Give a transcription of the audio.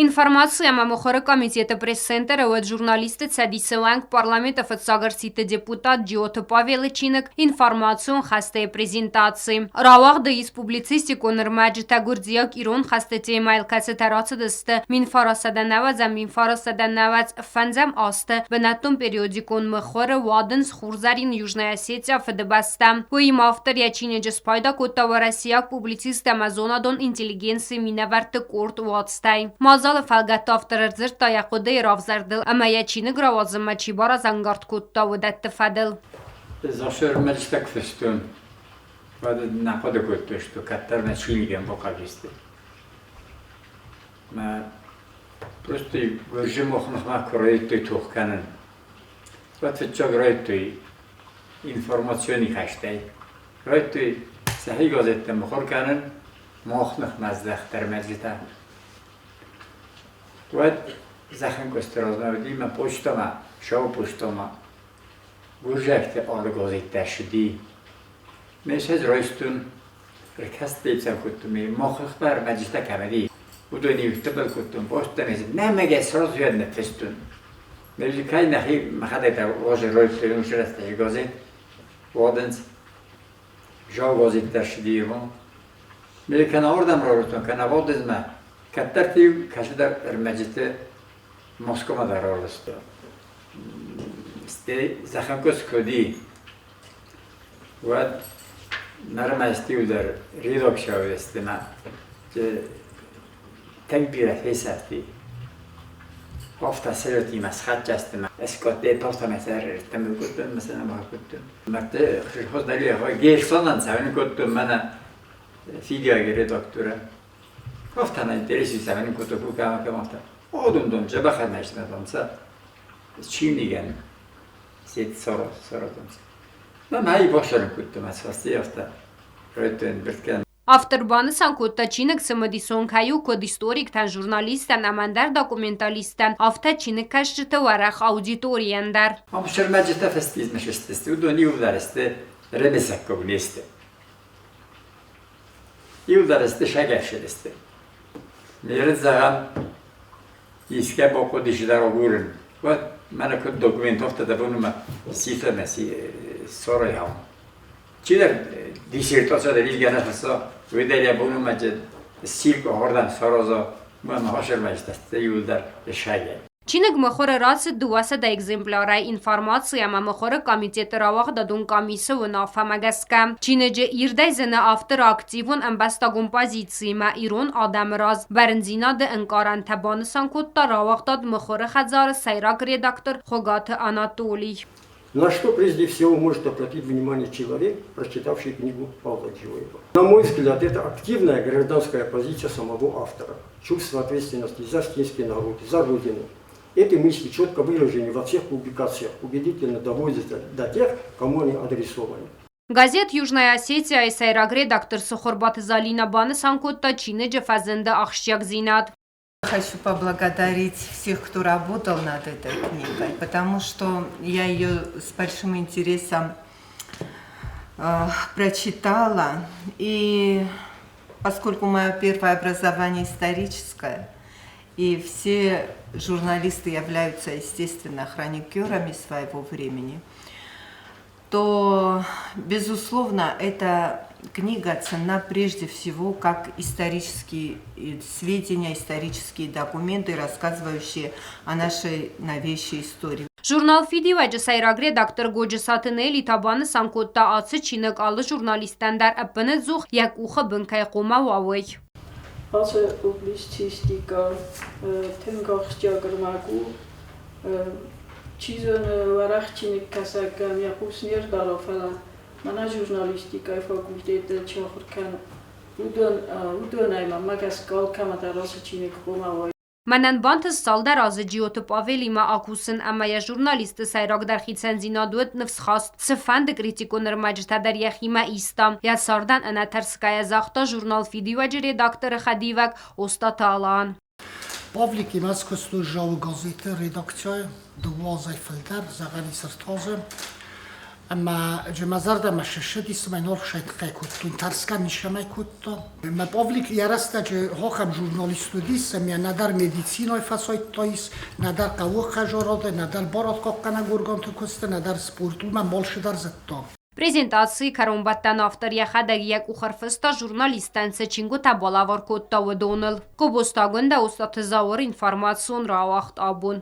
Информаци ӕмӕ мыхуыры комитеты пресс-центры уӕд журналистты цӕдисы уӕнг парламенты фыццаг ӕрсидты депутат Джиоты Павелы чиныг «Информацион хӕстӕй презентаци». Рауагъды ис публицистикон ӕрмӕджытӕ гуырдзиаг-ирон хӕсты темӕйыл, кӕцытӕ рацыдысты 1990-1995 азты бынӕттон периодикон мыхуыры «Уадындз», «Хурзӕрин», «Южная Осетия», «Фыдыбӕстӕ». Уыимӕ автор йӕ чиныджы спайда кодта уӕрӕсейаг публицист ӕмӕ зонадон интеллигенцийы минӕвӕртты къорд уацтӕй. Мадзалы фӕлгӕтты автор ӕрдзырдта йӕ хъуыдыйы равзӕрдыл ӕмӕ йӕ чиныг рауадзынмӕ чи баразӕнгард кодта, уыдӕтты фӕдыл. Зашермӕджытӕ куы фыстон, уӕд нӕ хъуыды кодтой, что кӕддӕр мӕ чиныгӕн бахъавдысты. Мӕ просто гуырджы мохныхмӕ куы райдыдтой тох кӕнын, уӕд фыццаг райдыдтой информационный хӕстӕй. Райдыдтой сӕхи газеттӕ мыхуыр кӕнын, мах ныхмӕ здӕхт ӕрмӕджытӕ. Уӕд зӕххӕнкъуысты размӕ уыди мӕ почтамӕ, сау почтамӕ гуырдзиӕгты алы газеттӕ ссыди. Ме сӕ райстон, ӕркастӕй кодтон, ме мах ныхмӕ ӕрмӕджытӕ кӕмӕн и, уыдон-иу тыбыл кодтон, почтамӕ нӕмӕгӕй сразу ныффыстон. Мӕ нӕхи мӕхӕдӕг дӕр уазӕг райдыдтон уыцы рӕстӕджы газет уадындз. Жау газеттӕ ссыди ирон. Ме кӕнӕ уырдӕм рарвыстон, кӕнӕ Водызмӕ. Кӕддӕрты-иу кӕцыдӕр ӕрмӕджыты Москвамӕ дӕр рарвыстон. Стӕй зӕххӕнкъуыст куы уыди, уӕд нӕрмӕст-иу дӕр редакцияйы мӕ тынг бирӕ фесӕфти. Афтӕ сӕротимӕ схӕццӕ Эскотепа сӕрыртӕм кодтон, مثلا кодтон. Мӕрдты хуыздӕр Герсонӕн цӕуын кодтон мӕнӕ фидиаги редакторӕн. Афтӕ интереси цӕуын кодтон кукама кӕм афтӕ. Одундон дзӕбӕхӕн ӕснӕдонцӕ чинигӕн сет соротонцӕ. Мӕ мӕй босӕрын кодтон, ӕсфасти афтӕ. Райдтон бирткен. Автор банысан кодта, чиныг цымыдисон кӕй у куыд историктӕн, журналисттӕн ӕмӕ ӕндӕр документалисттӕн, афтӕ чиныгкӕсджыты уӕрӕх аудиторийӕн дӕр. Ам сӕрмӕджытӕ фӕстизмӕ уыдон иуылдӕр сты ремесӕггаг не сты. Иуылдӕр сты сагӕфсӕд сты. Мерыд зӕгъӕм, искӕ бахъуыдис дӕр агурын, уӕд мӕнӕ куыд документ афтӕ дӕ бонмӕ сифӕмӕ сорой хаун. Чидӕр диссертация ризгӕ фысса, уый дӕр йӕ бонмӕ сирк ахуырдан сараза, мӕ ныхасӕрмӕджытӕ иуылдӕр сагӕй. Чиныг мыхуыры рацыд 200 экземплярӕй информаци ӕмӕ мыхуыры комитеты рауагъдадон къамисы уынаффӕмӕ гӕсгӕ. Чиныджы ирдӕй зыны авторы активон ӕмбӕстагон позициимӕ ирон адӕмы раз бӕрндзинады ӕнкъарӕнтӕ банысан кодта рауагъдад Мыхуыры хӕдзары сӕйраг редактор Хуыгаты Анатолий. На что прежде всего может обратить внимание человек, прочитавший книгу Павла Джиоева? На мой взгляд, это активная гражданская позиция самого автора, чувство ответственности за осетинский народ, за Родину. Эти мысли четко выражены во всех публикациях, убедительно доводятся до тех, кому они адресованы. Газет «Южная Осетия»-йы сӕйраг редактор Сыхуырбаты Залинӕ банысан кодта чиныджы фӕзынды ахсджиагдзинад. Хочу поблагодарить всех, кто работал над этой книгой, потому что я ее с большим интересом прочитала. И поскольку мое первое образование историческое, и все журналисты являются, естественно, хроникерами своего времени, то, безусловно, эта книга ценна прежде всего как исторические сведения, исторические документы, рассказывающие о нашей новейшей истории. Журнал Фидиуӕджы сӕйраг редактор Годжысаты Нелли та банысан кодта, ацы чиныг алы журналистӕн дӕр ӕппынӕдзух йӕ къухы бын кӕй хъуамӕ уа, уый. Ацы публицистикӕ тынг ахсджиаг ӕрмӕг у. Чи зоны, уӕрӕх чиныгкӕсӕгӕн йӕ хъус не рдара, фӕлӕ мӕнӕ журналистикӕйы факультеты чи ахуыр кӕны, уыдон, уыдонӕй мӕнмӕ гӕсгӕ алкӕмӕ дӕр ацы чиныг хъуамӕ уа. Мӕнӕн бантыст цалдӕр азы Джиоты Павелимӕ акусын ӕмӕ йӕ журналистты сӕйрагдӕр хицӕндзинад уыд ныфсхаст, цыфӕнды критикон ӕрмӕджытӕ дӕр йӕхимӕ иста. Йӕ цардӕн ӕнӕтӕрсгӕйӕ загъта журнал «Фидиуӕджы» редакторы хӕдивӕг Остъаты Алан. Павликимӕ скуыстой Жауы газеты редакцияйы дыууӕ азӕй фылдӕр, зӕгъӕн ис ӕртӕ азы. Ӕмӕ мӕ зӕрдӕмӕ ссыдис, цыма йын ӕхсай тыххӕй кодтон, тӕрсгӕ ницӕмӕй кодтон. Мӕ Павлик йӕ рӕстӕджы ахӕм журналист уыдис, ӕмӕ нӕдӕр медициной фӕсайдтаис, нӕдӕр хъӕуы нӕдӕр барадхъахъхъӕнӕг органты куысты, нӕдӕр спорт, уымӕн алцы дӕр зыдта. Презентацийы кӕронбӕттӕн автор йӕхӕдӕг йӕ къух ӕрфыста, журналисттӕн цы чингуытӕ балӕвар кодта, уыдоныл. Гобозты Агуындӕ, Остъаты Зауыр, информацион рауагъд «Абон».